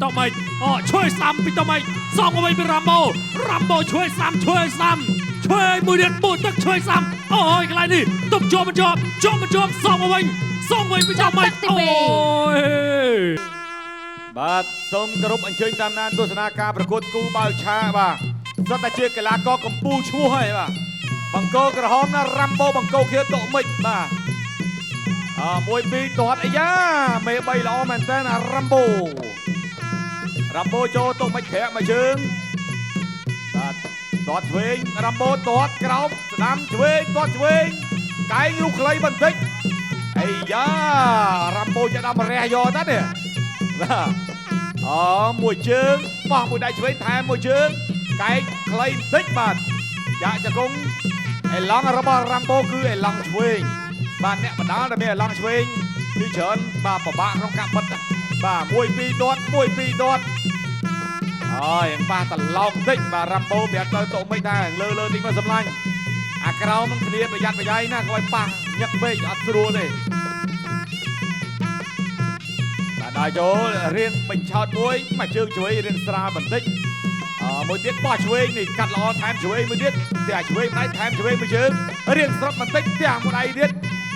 តុកមិចអូជួយស្ដាំពីតុកមិចសងមកវិញពីរ៉ាំបូរ៉ាំបូជួយស្ដាំជួយស្ដាំជួយមួយទៀតពូទឹកជួយស្ដាំអូយកន្លែងនេះទុកជាប់មិនជាប់ជាប់មិនជាប់សងមកវិញសងវិញពីតុកមិចអូយ បាទសូមគោរពអញ្ជើញតាមដានទស្សនាការប្រកួតគូបាល់ឆាបាទសុទ្ធតែជាកីឡាករកម្ពុជាឈ្មោះហើយបាទបង្គោលក្រហមណារ៉ាំបូបង្គោលខៀវតុកមិចបាទអមួយពីរទាត់អាយ៉ាមេ3ល្អមែនតើណារ៉ាំបូរ៉ាំបូចូលតុកមិចក្រាក់មួយជើងបាទទាត់ឆ្វេងរ៉ាំបូទាត់ក្រោមស្ដាំឆ្វេងទាត់ឆ្វេងកែងរូបខ្លីបន្តិចអាយ៉ារ៉ាំបូจะដាំរះយកតានេះបាទអមួយជើងបោះមួយដៃឆ្វេងថែមមួយជើងកែកខ្លីបន្តិចបាទចាក់ជង្គង់អេឡង់របស់រ៉ាំបូគឺអេឡង់ឆ្វេងបាទអ្នកបណ្ដាលដែលមានអេឡង់ឆ្វេងគឺច្រើនបាទពិបាកក្នុងការបិទបាទ1 2ទាត់1 2ទាត់ហើយប៉ះត្រឡប់បន្តិចបាទរ៉ាំបូប្រាប់ទៅតុមិនដែរលើលើតិចមកសម្លាញ់អាក្រោមនឹងគ្នាប្រយ័ត្នប្រយែងណាកុំឲ្យប៉ះញឹកពេកអត់ស្រួលទេដល់ចូលរៀងបញ្ឆោតមួយមួយជើងឆ្វេងរៀងស្រាលបន្តិចមួយទៀតបោះឆ្វេងនេះកាត់ល្អថែមឆ្វេងមួយទៀតផ្ទះឆ្វេងម្ដៃថែមឆ្វេងមួយជើងរៀងស្រុតបន្តិចផ្ទះមួយដៃទៀត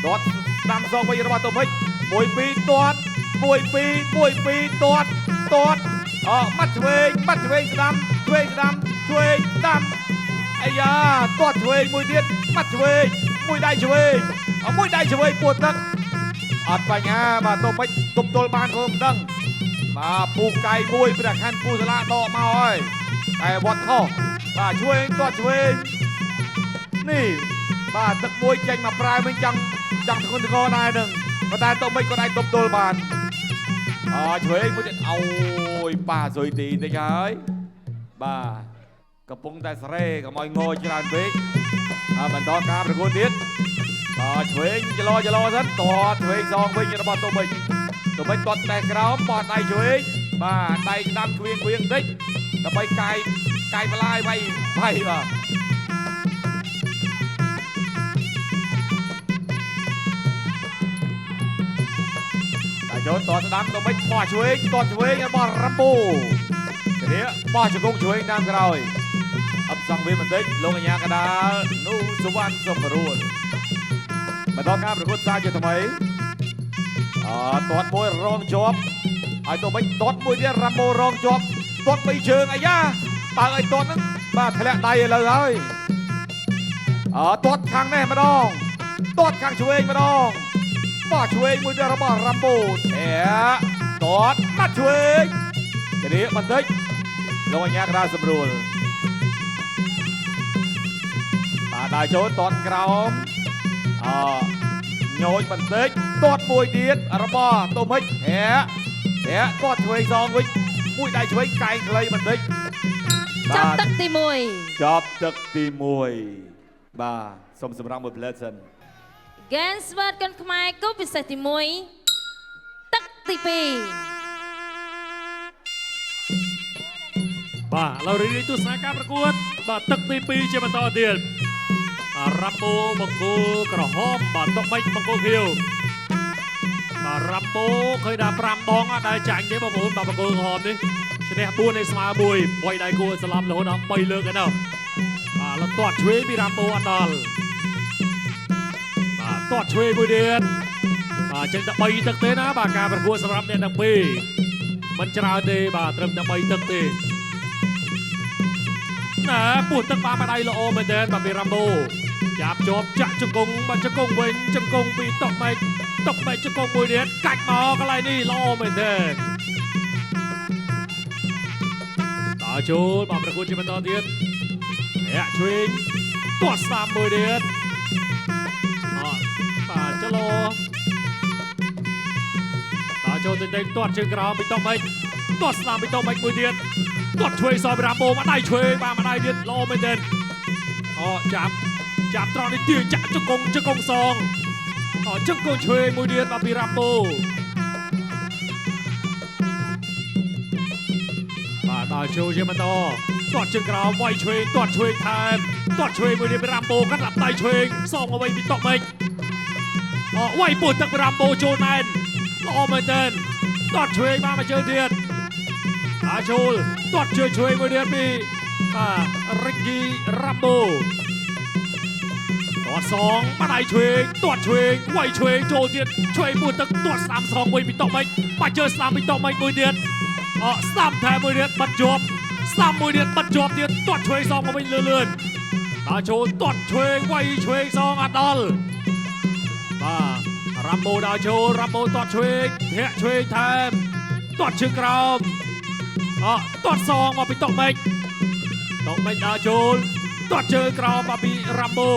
ទាត់ស្ដាំសងវិញរបស់តុមិច1 2ទាត់1 2 1 2ទាត់ទាត់អម៉ាត់ឆ្វេងម៉ាត់ឆ្វេងស្ដាំឆ្វេងស្ដាំឆ្វេងស្ដាំអាយ៉ាទាត់ឆ្វេងមួយទៀតម៉ាត់ឆ្វេងមួយដៃឆ្វេងមួយដៃឆ្វេងពួតទឹកអត់បញ្ហាបាទតុមិចទប់ទល់បានក៏មិនដឹងបាទពូកៃមួយព្រះខ័នពូសាឡាដកមកហើយតែវត្តខុសបាទឆ្វេងទាត់ឆ្វេងនេះបាទទឹកមួយចេញមកប្រែវិញចង់ចង់ធ្ងន់ធ្ងរដែរនឹងប៉ុន្តែតុមិចក៏អាចទប់ទល់បានអឆ្វេងមួយទៀតអូយប៉ាស៊ុយទីតិចហើយបាទកំពុងតែស្រេកុំឲ្យងច្រើនពេកបន្តការប្រកួតទៀតឆ្វេងចលោចលោសិនទាត់ឆ្វេងសងវិញរបស់តុមិចតុមិចទាត់តែក្រោមបោះដៃឆ្វេងបាទដៃស្ដាំគ្វៀងគ្វៀងតិចដើម្បីកាយកាយបន្លាយវាយវាយបាទតែចូលទាត់ស្ដាំតុមិចបោះឆ្វេងទាត់ឆ្វេងរបស់រ៉ាំបូនេះបោះជង្គង់ឆ្វេងតាមក្រោយអបសងវាបន្តិចលោកអញ្ញាកដាលនោះសុវណ្ណសុខរួលបន្តការប្រកួតសារជាថ្មីទាត់មួយរងជាប់ឲ្យទៅមិនទាត់មួយទៀតរ៉ាំបូរងជាប់ទាត់បីជើងអាយ៉ាបើឲ្យទាត់ហ្នឹងបាទធ្លាក់ដៃឥឡូវហើយទាត់ខាងនេះម្ដងទាត់ខាងឆ្វេងម្ដងបោះឆ្វេងមួយទៀតរបស់រ៉ាំបូធាក់ទាត់បាត់ឆ្វេងធានាបន្តិចលោកអញ្ញាកដាសម្រួលបាទដើរចូលទាត់ក្រោមញយបន្តិចទាត់មួយទៀតរបស់តុមិចធាក់ធាក់ទាត់ឆ្វេងសងវិញមួយដៃឆ្វេងកែងខ្លីបន្តិចចប់ទឹកទី1ចប់ទឹកទី1បាទសូមសម្រាប់មួយផ្លែសិន ហ្គេនស្វិតកូនខ្មែរគូពិសេសទី1ទឹកទី2បាទឥឡូវរីករាយទស្សនាការប្រកួតបាទទឹកទី2ជាបន្តទៀតរ៉ាំបូបង្គោលក្រហមបាទតុកមិចបង្គោលខៀវបាទរ៉ាំបូឃើញថា5ដងដែលចាញ់ទេបងប្អូនបាទបង្គោលក្រហមនេះឈ្នះ4នៃស្មើ1វាយដៃគួរស្លាប់រហូតដល់3លើកឯណោះបាទលទាត់ឆ្វេងពីរ៉ាំបូអត់ដល់បាទទាត់ឆ្វេងមួយទៀតបាទចេញតែ3ទឹកទេណាបាទការប្រកួតសម្រាប់អ្នកទាំងពីរមិនច្រើនទេបាទត្រឹមតែ3ទឹកទេណាពោះទឹកបានម្ដាយល្អមែនទែនបាទពីរ៉ាំបូចាប់ជាប់ចាក់ជង្គង់បាទជង្គង់វិញជង្គង់ពីតុកមេចតុកមេចជង្គង់មួយទៀតកាច់មកកន្លែងនេះល្អមែនទែនដល់ចូលបាទប្រកួតជាបន្តទៀតធាក់ឆ្វេងទាត់ស្ដាំមួយទៀតអត់បាទចលោដល់ចូលតិចៗទាត់ជើងក្រោមពីតុកមេចទាត់ស្ដាំពីតុកមេចមួយទៀតទាត់ឆ្វេងសពីរ៉ាំបូម្ដាយឆ្វេងបាទម្ដាយទៀតល្អមែនទែនអូចាប់ចាប់ត្រង់នេះទាចាក់ជង្គង់ជង្គង់សងអជង្គង់ឆ្វេងមួយទៀតបាទពីរ៉ាំបូបាទដល់ចូលជាបន្តទាត់ជើងក្រោមវាយឆ្វេងទាត់ឆ្វេងថែមទាត់ឆ្វេងមួយទៀតពីរ៉ាំបូកាត់ឡាប់ដៃឆ្វេងសងអ្វីពីតុកមេចអវាយពោះទឹកពីរ៉ាំបូចូលណែនល្អមែនទែនទាត់ឆ្វេងបានមកជើងទៀត ដើរចូលទាត់ជួយជួយមួយទៀតពីបាទរិកគីរ៉ាំបូទាត់សងបាត់ដៃឆ្វេងទាត់ឆ្វេងវាយឆ្វេងចូលទៀតឆ្វេងមួយទឹកទាត់ស្ដាំសងមួយពីតុកមិចបាច់ជើស្ដាំពីតុកមិចមួយទៀតអស្ដាំថែមមួយទៀតបាត់ជាប់ស្ដាំមួយទៀតបាត់ជាប់ទៀតទាត់ឆ្វេងសងមកវិញលឿនលឿនដើរចូលទាត់ឆ្វេងវាយឆ្វេងសងអត់ដល់បាទរ៉ាំបូដើរចូលរ៉ាំបូទាត់ឆ្វេងធាក់ឆ្វេងថែមទាត់ជើងក្រោមអទាត់សងមកពីតុកមិចតុកមិចដើរចូលទាត់ជើងក្រោមមកពីរ៉ាំបូ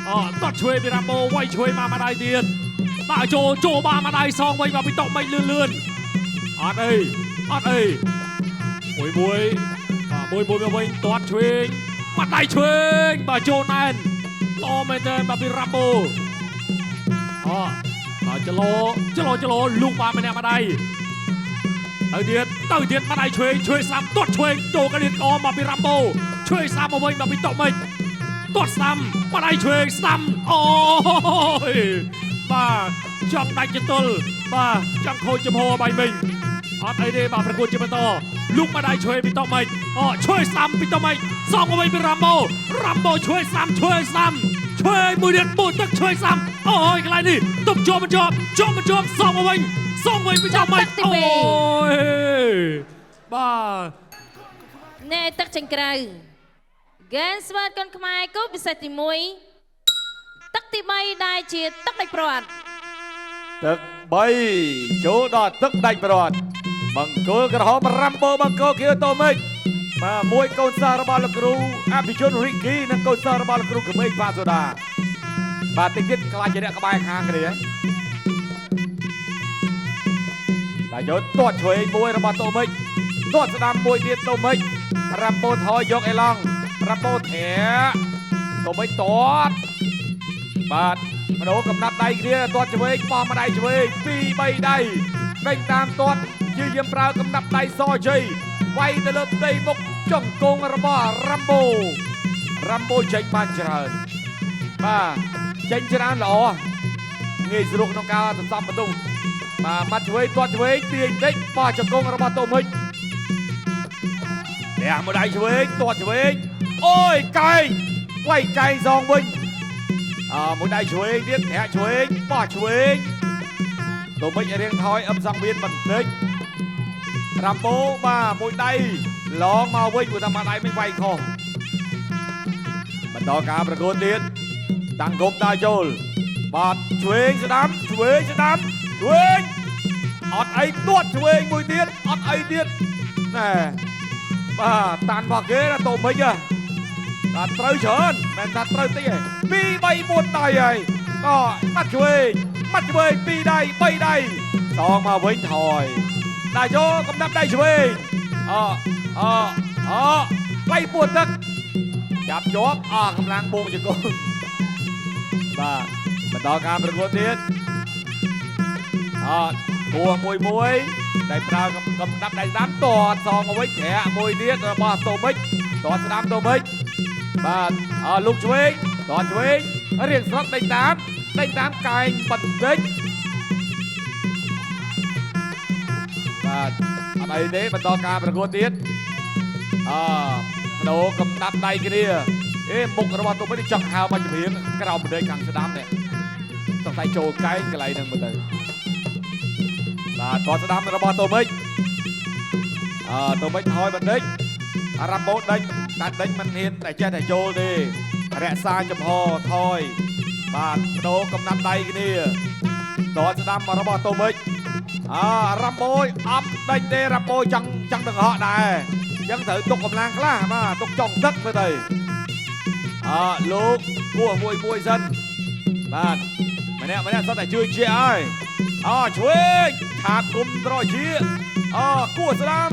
អទាត់ឆ្វេងពីរ៉ាំបូវាយឆ្វេងមកម្ដាយទៀតដើរចូលចូលបានម្ដាយសងវិញមកពីតុកមិចលឿនលឿនអត់អីអត់អីមួយមួយបាទមួយមួយមកវិញទាត់ឆ្វេងម្ដាយឆ្វេងបាទចូលណែនល្អមែនទែនបាទពីរ៉ាំបូអបាទចលោចលោចលោលូកបានម្នាក់ម្ដាយទៅទៀតទៅទៀតម្ដាយឆ្វេងឆ្វេងស្ដាំទាត់ឆ្វេងចូលកលៀនអមកពីរ៉ាំបូឆ្វេងស្ដាំមកវិញមកពីតុកមិចទាត់ស្ដាំម្ដាយឆ្វេងស្ដាំអូយបាទចង់ដាច់ចតុលបាទចង់ខូចចំហបាយមិញអត់អីទេបាទប្រកួតជាបន្តលូកម្ដាយឆ្វេងពីតុកមិចអឆ្វេងស្ដាំពីតុកមិចសងមកវិញពីរ៉ាំបូរ៉ាំបូឆ្វេងស្ដាំឆ្វេងស្ដាំឆ្វេងមួយទៀតមួយទឹកឆ្វេងស្ដាំអូយកន្លែងនេះទុកជាប់មិនជាប់ជាប់មិនជាប់សងមកវិញសងវិញពីតុកមិចអូយបាទ ណែទឹកចេញក្រៅហ្គេនស្វាតកូនខ្មែរគូពិសេសទី1ទឹកទី3ដែលជាទឹកដាច់ព្រាត់ ទឹក3ចូលដល់ទឹកដាច់ព្រាត់បង្គោលក្រហមរ៉ាំបូបង្គោលខៀវតូមិចបាទមួយកូនសិស្សរបស់លោកគ្រូអភិជនរិកគីនិងកូនសិស្សរបស់លោកគ្រូក្មេងផាសូដាបាទតិចទៀតខ្លាចជាអ្នកក្បែរខាងគ្នាតែយកទាត់ឆ្វេងមួយរបស់តូមិចទាត់ស្ដាំមួយទៀតតូមិចរ៉ាំបូថយយកអេឡង់រ៉ាំបូធាក់តូមិចទាត់បាទមនោកំណាប់ដៃគ្នាទាត់ឆ្វេងបោះម្ដាយឆ្វេង2 3ដៃដេញតាមទាត់ជាយាមប្រើកំណាប់ដៃសជ័យវាយទៅលើផ្ទៃមុខចង្គង់របស់រ៉ាំបូរ៉ាំបូចេញបានច្រើនបាទចេញច្រើនល្អងាយស្រួលក្នុងការសន្សំបន្ទុកបាទម៉ាត់ឆ្វេងទាត់ឆ្វេងទាញតិចបោះចង្គង់របស់តូមិចលះមួយដៃឆ្វេងទាត់ឆ្វេងអូយកែងវាយកែងសងវិញមួយដៃឆ្វេងទៀតធាក់ឆ្វេងបោះឆ្វេងតូមិចរៀងថយអឹមសង្វៀនបន្តិចរ៉ាំបូបាទមួយដៃឡងមកវិញព្រោះតែមួយដៃមិនវាយខុសបន្តការប្រកួតទៀតតាំងគប់ដើរចូលបាទឆ្វេងស្ដាំឆ្វេងស្ដាំឆ្វេងអត់អីទាត់ឆ្វេងមួយទៀតអត់អីទៀតណែបាទតានរបស់គេណាតូមិចហ៎បាទត្រូវច្រើនមិនថាត្រូវតិចទេ2 3 4ដៃហើយក៏បាត់ឆ្វេងបាត់ឆ្វេង2ដៃ3ដៃតងមកវិញថយដាក់ចូលកំណាប់ដៃឆ្វេងអអអໄວពួតទឹកចាប់ជាប់អស់កម្លាំងបូកជង្គង់បាទបន្តការប្រកួតទៀតអគោះមួយមួយដែលប្រើកំដាប់ដៃស្ដាំតតសងមកវិញត្រាក់មួយទៀតរបស់តូមិចតតស្ដាំតូមិចបាទលោកឆ្វេងតតឆ្វេងរៀងស្រុតដេញតាមដេញតាមកែងបន្តិចបាទអត់អីទេបន្តការប្រកួតទៀតអបដូរកំដាប់ដៃគ្នាអេមុខរបស់តូមិចនេះចង់ហើមកជំរៀងក្រោមបណ្ដេកខាងស្ដាំនេះសង្ស័យចូលកែងកន្លែងហ្នឹងមើលទៅបាទតស្ដាំរបស់តូមិចតូមិចថយបន្តិចរ៉ាំបូដេញតែដេញមិនហ៊ានតែចេះតែចូលទេរក្សាចំហថយបាទបដូរកំណាប់ដៃគ្នាតស្ដាំរបស់តូមិចរ៉ាំបូអត់ដេញទេរ៉ាំបូចង់ចង់ទាំងហក់ដែរអញ្ចឹងត្រូវទុកកម្លាំងខ្លះបាទទុកចុងទឹកមើលទៅលោកគោះមួយមួយសិនបាទម្នាក់ម្នាក់សុទ្ធតែជឿជាក់ហើយឆ្វេងឆាតគុំត្រជាគោះស្ដាំ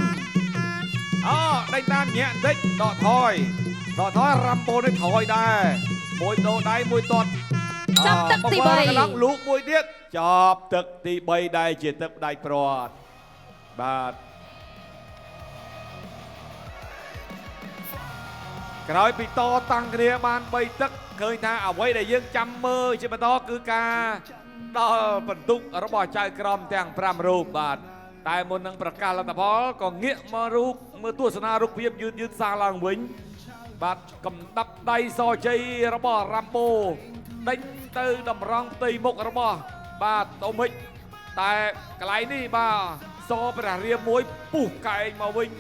ដេញតាមញាក់បន្តិចដកថយដកថយរ៉ាំបូនេះថយដែរមួយដូរដៃមួយទាត់ ចាប់ទឹកទី3កន្លងលូកមួយទៀតចប់ទឹកទី3ដែរជាទឹកដាច់ព្រាត់បាទក្រោយពីតតាំងគ្នាបាន3ទឹកឃើញថាអ្វីដែលយើងចាំមើលជាបន្តគឺការដល់បន្ទុករបស់ចៅក្រមទាំង5រូបបាទ តែមុននឹងប្រកាសលទ្ធផលក៏ងាកមករូបមើលទស្សនារូបភាពយឺតយឺតសារឡើងវិញបាទកំដាប់ដៃសជ័យរបស់រ៉ាំបូដេញទៅតម្រង់ផ្ទៃមុខរបស់បាទតូមិចតែកន្លែងនេះបាទសព្រះរាមមួយពុះកែងមកវិញ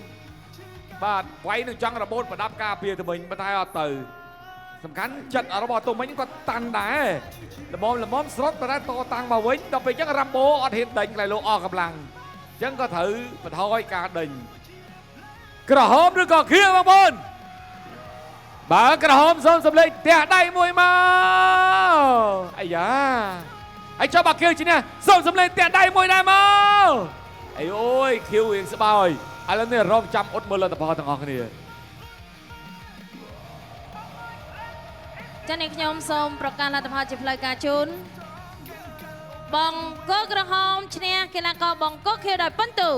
បាទវាយនឹងចង់របូតប្រដាប់ការពារទៅវិញប៉ុន្តែអត់ទៅសំខាន់ចិត្តរបស់តូមិចគាត់តាន់ដែរល្មមល្មមស្រុតប៉ុន្តែតតាំងមកវិញដល់ពេលអញ្ចឹងរ៉ាំបូអត់ហ៊ានដេញកន្លែងលោកអស់កម្លាំងអញ្ចឹងក៏ត្រូវបន្ថយការដេញក្រហមឬក៏ខៀវបងប្អូនបើក្រហមសូមសម្លេងផ្ទះដៃមួយមកអាយ៉ាហើយចុះបើខៀវឈ្នះសូមសម្លេងផ្ទះដៃមួយដែរមកអីអូយខៀវរៀងស្បោយឥឡូវនេះរងចាំអ៊ុតមើលលទ្ធផលទាំងអស់គ្នា ចា៎នាងខ្ញុំសូមប្រកាសលទ្ធផលជាផ្លូវការជូនបង្គោលក្រហមឈ្នះកីឡាករបង្គោលខៀវដោយពិន្ទុ